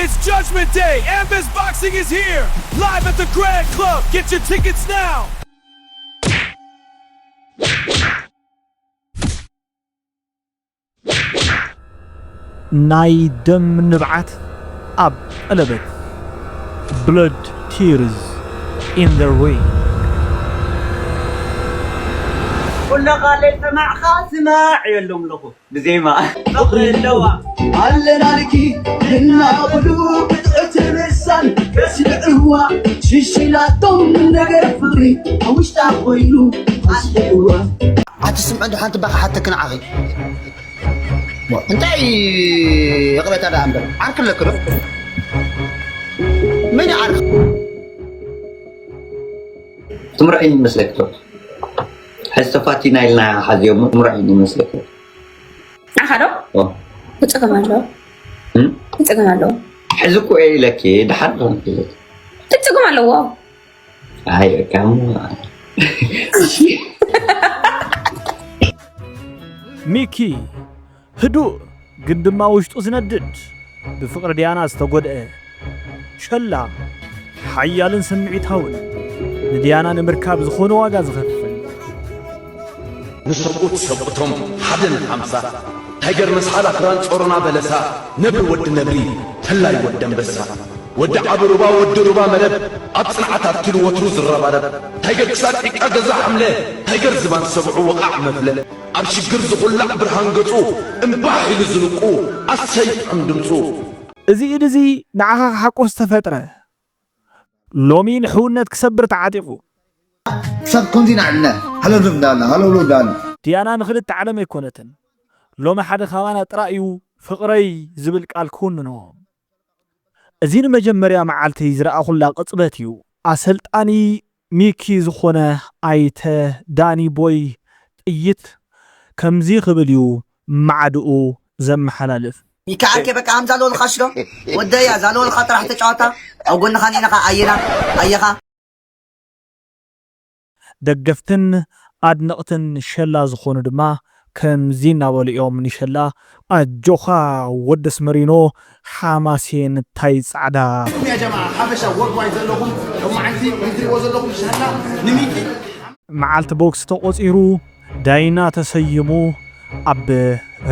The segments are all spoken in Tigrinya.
It's Judgment Day. Ambis Boxing is here. Live at the Grand Club. Get your tickets now. ናይ ደም ንብዓት ኣብ ቀለበት። Blood tears in the ring። ኩለ ቃለይ ሰማዕኻ ስማዕ የሎም ኣለኹ ብዜማ ፍቕሪ ኣለዋ ኣለናልኪ እናበሉ ክትእትርሳን ከስምዕዋ ሽሽላቶም ነገር ፍቕሪ ኣብ ውሽጣ ኮይኑ ኣስልዋ ኣቲ ስምዐ ዶ ሓንቲ ባኻ ሓተኪ ንዓኺ እንታይ ይቕረታ ደኣ እምበር ዓርኪ ኣለኪ ዶ መን ይዓርኪ ትምርዕኒ ይመስለኪ ዶ ሕዚ ተፋቲና ኢልና ሓዚኦም ትምርዕኒ ይመስለኪ ዶ ንዓኻ ዶ ኦ ትፅገም ኣለዎ እም? ትፅገም ኣለዎ ሕዚ እኮ እየ ኢለኪ ደሓር ዶ ኢለኪ ትፅገም ኣለዎ ኣይ በቃ እሞ ሚኪ ህዱእ ግን ድማ ውሽጡ ዝነድድ ብፍቕሪ ዲያና ዝተጎድአ ሸላ ሓያልን ስምዒታውን ንዲያና ንምርካብ ዝኾነ ዋጋ ዝኸፍል ንሰብኡት ሰብኡቶም ሓደ ንሓምሳ ታይገር መስሓል ኣኽራን ጾሮና በለሳ ነብሪ ወዲ ነብሪ ፈላይ ወዲ ኣንበሳ ወዲ ዓቢ ሩባ ወዲ ሩባ መረብ ኣብ ጽንዓት ኣትኪሉ ወትሩ ዝረባረብ ታይገር ክሳድ ዒቃ ገዛ ሓምለ ታይገር ዝባን ሰብዑ ወቓዕ መፍለ ኣብ ሽግር ዝቑላዕ ብርሃን ገጹ እምባሕ ኢሉ ዝንቁ ኣሰይ ጥዑም ድምጹ እዚ ኢድ እዚ ንዓኻ ክሓቁፍ ዝተፈጥረ ሎሚ ንሕውነት ክሰብር ተዓጢቑ ክሳብ ከምዚ ናዕልና ሃለብለብ እንዳበልና ሃለብለብ እንዳበልና ዲያና ንክልተ ዓለም ኣይኮነትን ሎሚ ሓደ ካባና ጥራይ እዩ ፍቕረይ ዝብል ቃል ክውንኖ እዚ ንመጀመርያ መዓልተይ ዝረኣኹላ ቅጽበት እዩ ኣሰልጣኒ ሚኪ ዝኾነ ኣይተ ዳኒ ቦይ ጥይት ከምዚ ክብል እዩ ማዕድኡ ዘመሓላልፍ ሚካ ዓርከይ በቃ ሃምዛ ለወልኻሽ ዶ ወደያ ዛ ለወልኻ ጥራሕ ተጫዋታ ኣብ ጎንኻ ኔና ኻ ኣየና ኣየኻ ደገፍትን ኣድነቕትን ሸላ ዝኾኑ ድማ ከምዚ እናበሉ እዮም ንሸላ ኣጆኻ ወደስ መሪኖ ሓማሴን ታይ ፃዕዳ ያ ጀማዓ ሓበሻ ወርልድዋይድ ዘለኹም ሎማዓንቲ ንትሪእዎ ዘለኹም ሸላ ንሚኪ መዓልቲ ቦክስ ተቖጺሩ ዳይና ተሰይሙ ኣብ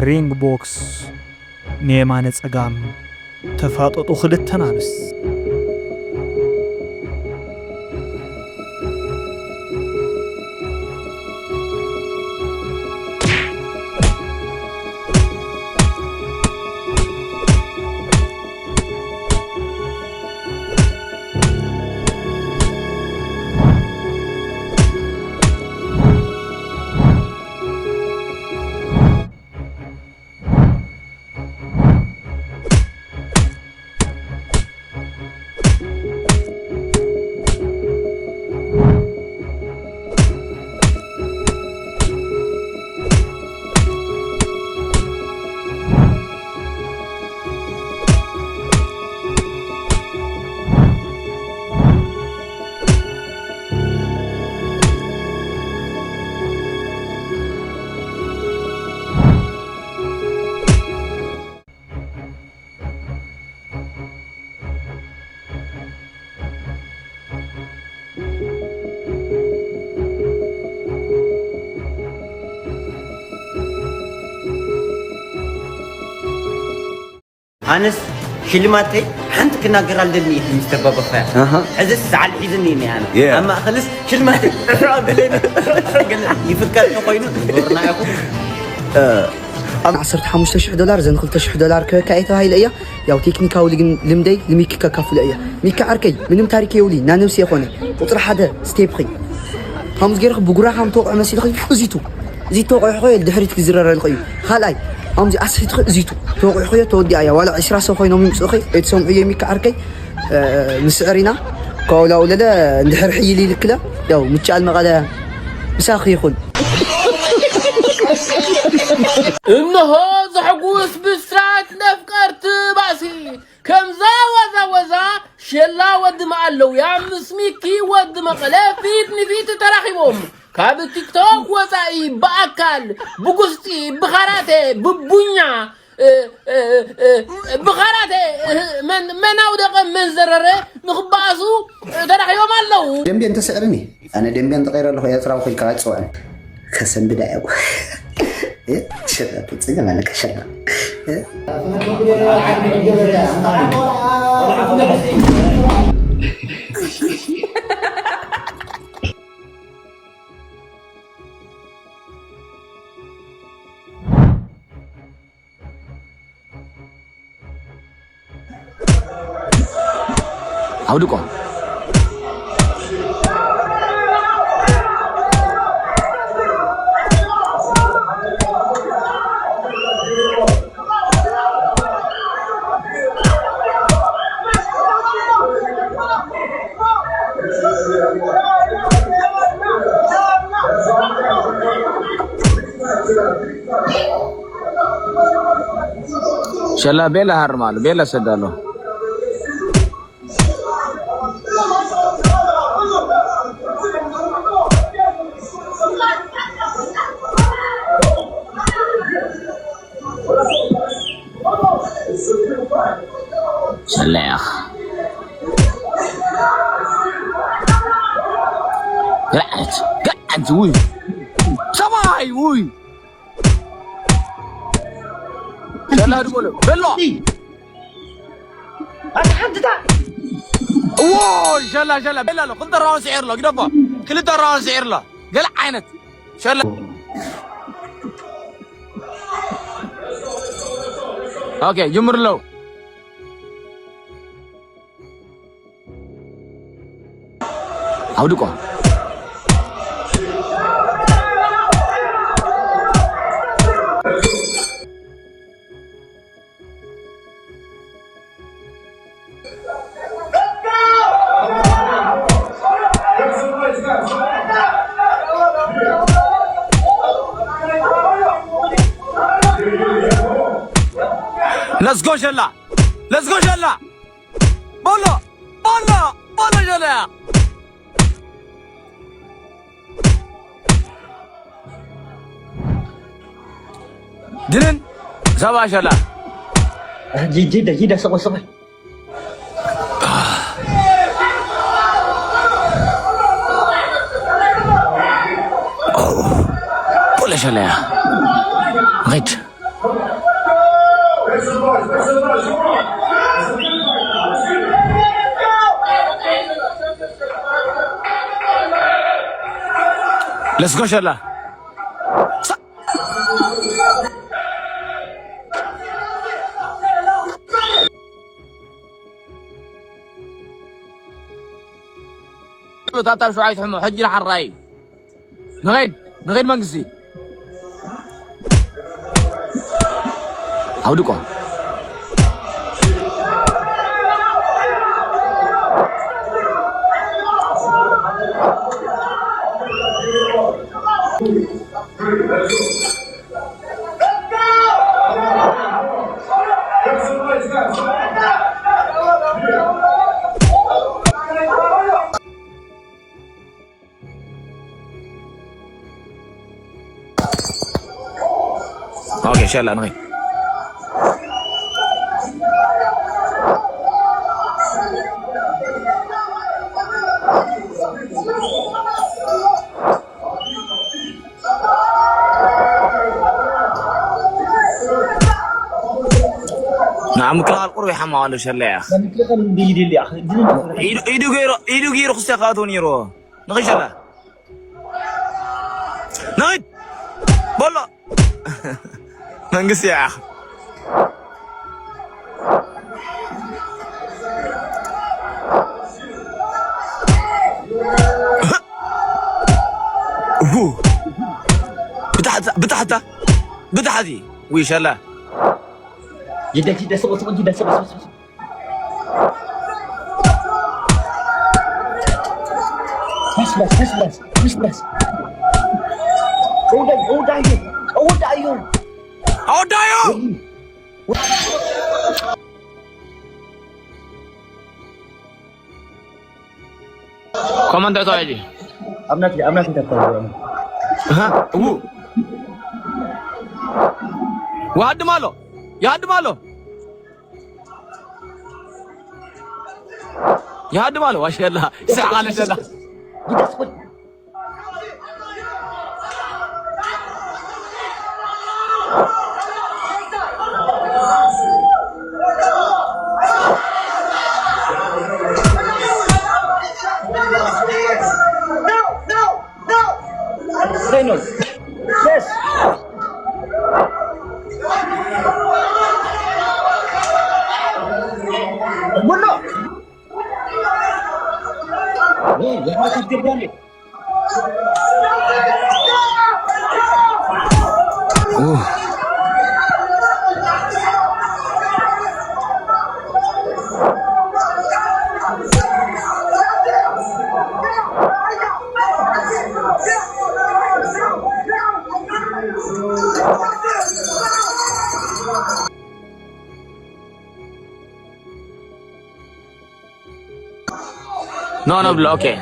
ሪንግ ቦክስ ንየማነ ጸጋም ተፋጠጡ ክልተ ኣናብስ። ኣነስ ሽልማተይ ሓንቲ ክናገር ኣለኒ ኢልኩም ዝተባበኽካያ ሕዝስ ሰዓል ሒዝኒ እኒ ኣነ ኣብ ማእኸልስ ሽልማተይ ዕፍራ ኣብለኒ ገለ ይፍቀድ ተኾይኑ ንጎርና ኢኹም ኣብ ዓሰርተ ሓሙሽተ ሽሕ ዶላር ዘን ክልተ ሽሕ ዶላር ክበካ እየ ተባሂለ እያ ያው ቴክኒካውሊ ግን ልምደይ ልሚኪ ከካፍሎ እያ ሚካ ዓርከይ ምንም ታሪክ የውሊ ናነብሲ የኾነ ቁፅሪ ሓደ ስቴፕኺ ከምዚ ገይርኺ ብጉራኻ ምተወቕዐ መሲልኺ እዚቱ እዚ ተወቂዕኹ ድሕሪት ክዝረረልኺ እዩ ካልኣይ ኣምዚ ኣስሒትኺ እዚቱ ተወቂዕኹዮ ተወዲኣ እያ ዋላ ዒስራ ሰብ ኮይኖም ይምፅእኺ ኣይትሰምዑ የሚካ ዓርከይ ንስዕር ኢና ካብኡ ላው ለለ እንድሕር ሕይል ይልክለ ያው ምቻል መቐለ ምሳኺ ይኹን እንሆ ዘሕጉስ ብስራት ነፍቀርቲ ባእሲ ከምዛ ዋዛ ወዛ ሸላ ወዲ መዓለውያ ምስ ሚኪ ወዲ መቐለ ፊት ንፊት ተራኺቦም ካብ ቲክቶክ ወፃኢ ብኣካል ብጉስጢ ብኻራቴ ብቡኛ ብኻራቴ መን ኣውደቐ መን ዘረረ ንኽበኣሱ ተራኺቦም ኣለዉ። ደንቤ እንተስዕርኒ ኣነ ደንቤ እንተቐይረ ኣለኹ ኤርትራዊ ኮይንካ ኣይትፅውዕን። ከሰንብዳ እየ። እ? ሸላ ትፅገም ኣለካ ሸላ። እ? ኣውድቆ። ሸላ ቤላ ሃርም ኣሎ፣ ቤላ ሰድ ኣሎ። ሸላ ያኽ። ገዓት፣ ገዓት፣ ውይ። ሰማይ፣ ውይ። ሸላ ድበሎ፣ በሎ። ኣታ ሓንትታ። ዎ፣ ሸላ፣ ሸላ፣ ቤላ ኣሎ። ክልተ ራውን ስዒር ኣሎ፣ ግደፎ። ክልተ ራውን ስዒር ኣሎ። ገለ ዓይነት። ሸላ። ኦኬ፣ ጅምር ኣለዉ። ኣውድቆ። Let's go ሸላ! Let's go ሸላ! ቦሎ! ቦሎ! ቦሎ ሸላ! ድንን ሰባ ሸላ! ጂዳ ጂዳ ሰቆ ሰቆ። ቦሎ ሸላ! ሪድ! Let's go ሸላ! ታብታብ ሸውዓይ ትሕሞ ሕጂ ንሓራይ ንኸይድ ንኸይድ መንግስቲ ኣውድቆ። ኦኬ ሸላ ንኸይድ። ንዓ ምክልኻል ቁሩብ ይሓማቕ ኣሎ ሸላ ያኽ። ኢዱ ገይሩ ኢዱ ገይሩ ክስተ ክኣትዎ ነይርዎ። ንኽሸላ ንኽድ በሎ መንግስቲ ያዕ ብታሕታ ብታሕታ ብታሕቲ ውይ ሸላ ጅዳ ጅዳ ስቆ ስቆ ጅዳ ስቆ ስቆ Mas bras, mas bras, mas bras. Udah, udah yuk, udah yuk. Udah yuk. Comment እንታይ ተባሂሉ? ኣብ ናትሪ ኣብ ናትሪ እንታይ ተባሂሉ? እሃ እዉ ዋሃድም ኣሎ ያሃድም ኣሎ ይሃድም ኣሎ ዋሸላ ይስሓቓል ዘላ። Reynolds. Yes. Bueno. No, no, bloque.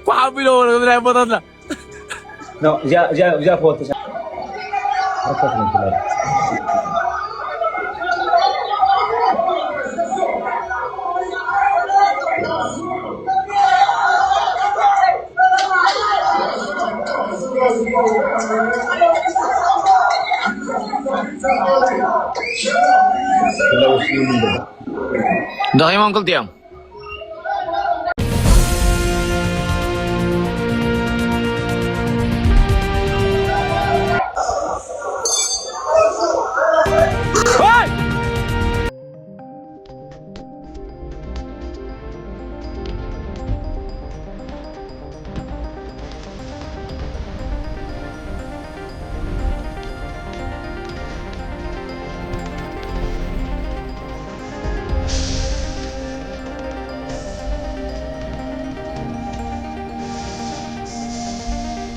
ኳሓ ቢሎ ናይ ቦታትና። No, እዚኣ እዚኣ እዚኣ ፎቶ ሳ- ርኮት ነው ትላለች። ደኺሞም ክልቲኦም።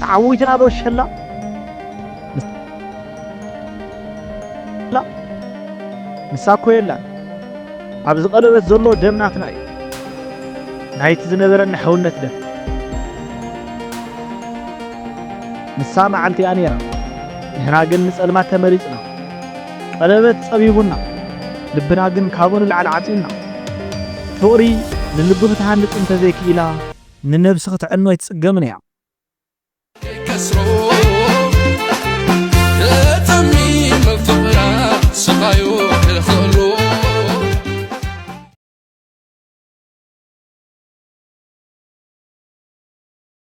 ተዓዊትና ዶ ሸላ? ንሳ እኮ የላን። ኣብዚ ቀለበት ዘሎ ደም ናትና እዩ። ናይቲ ዝነበረና ሕውነት ደም። ንሳ መዓልቲ እያ ነይራ። ንሕና ግን ንጸልማት ተመሪጽና። ቀለበት ጸቢቡና። ልብና ግን ካብኡ ንላዕሊ ዓጽዩና። ፍቕሪ ንልቢ ክትሃንጽ እንተዘይክኢላ፣ ንነብሲ ክትዕኖ ኣይትጽገምን እያ።